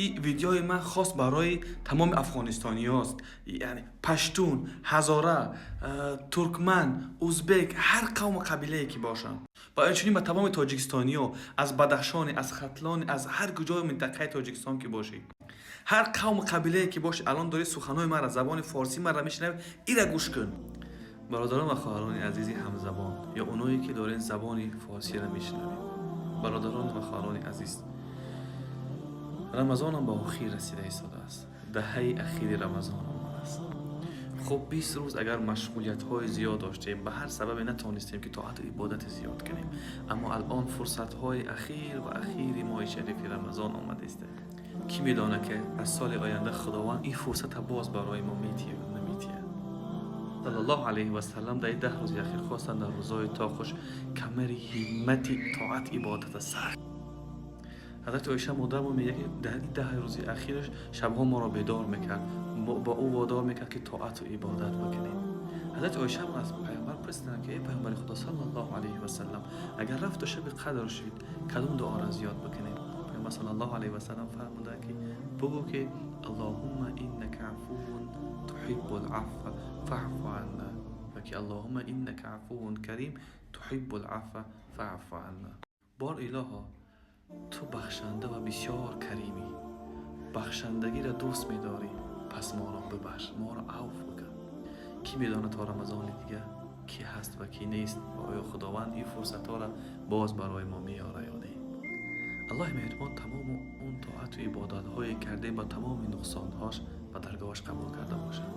Ин видеои ман хос барои тамоми афғонистониёст, яъне паштун, ҳазора, туркман, узбек, ҳар қавму қабилае ки бошанд, ва инчунин ба тамоми тоҷикистониё аз Бадахшоне, аз Хатлоне, аз ҳар куҷои минтақаи Тоҷикистон ки бошӣ, ҳар қавму қабилае ки бошӣ, алон дорӣ суханҳои мара, забони форсӣ мара мешунавӣ, ира гӯш кун. Бародарон ва хоҳарони азизи ҳамзабон ё оное ки дорен забони форсиро мешунавед, бародарон ва хоҳарони азиз, Рамазонам ба охир расида истодааст, даҳаи ахири Рамазон омадааст. Хуб, 20 рӯз агар машғулиятҳои зиёд доштем, ба ҳар сабабе натонистем ки тоату ибодати зиёд кунем, аммо алон фурсатҳои ахир ва ахири моҳи шарифи Рамазон омадааст. Кӣ медонад, ки аз соли оянда Худованд ин фурсата боз барои мо метиҳад, наметиҳад? Саллаллоҳу алайҳи васаллам дар 10 рӯзи ахир хостанд, дар рӯзҳои тоқуш камари ҳиммати тоат ибодата сахт. Ҳазрати Оиша модармо мегӯяд, ки дар ин 10 рӯзи ахираш шабҳо моро бедор мекард, ба ӯ водор мекард, ки тоату ибодат бикунем. Ҳазрати Оиша аз Пайғамбар пурсиданд, ки эй Пайғамбари Худо, саллаллоҳу алайҳи васаллам, агар рафту шаби қадр шуд, кадом дуоро зиёд бикунем? Пайғамбар саллаллоҳу алайҳи васаллам фармуданд, ки бугӯ, ки аллоҳумма иннака афувун туҳиббул афва фаъфу анна, ёки аллоҳумма иннака афувун карим туҳиббул афва фаъфу анна. Бор илоҳо, ту бахшанда ва бисёр каримӣ, бахшандагиро дӯст медорӣ, пас моро бибахш, моро авф бикун. Кӣ медонад, то Рамазони дига кӣ ҳаст ва кӣ нест ва оё Худованд ин фурсатҳоро боз барои мо меёра ё не? Аллоҳи меҳрибон тамому он тоату ибодатҳое кардем, ба тамоми нуқсонҳош ба даргоҳаш қабул карда бошад.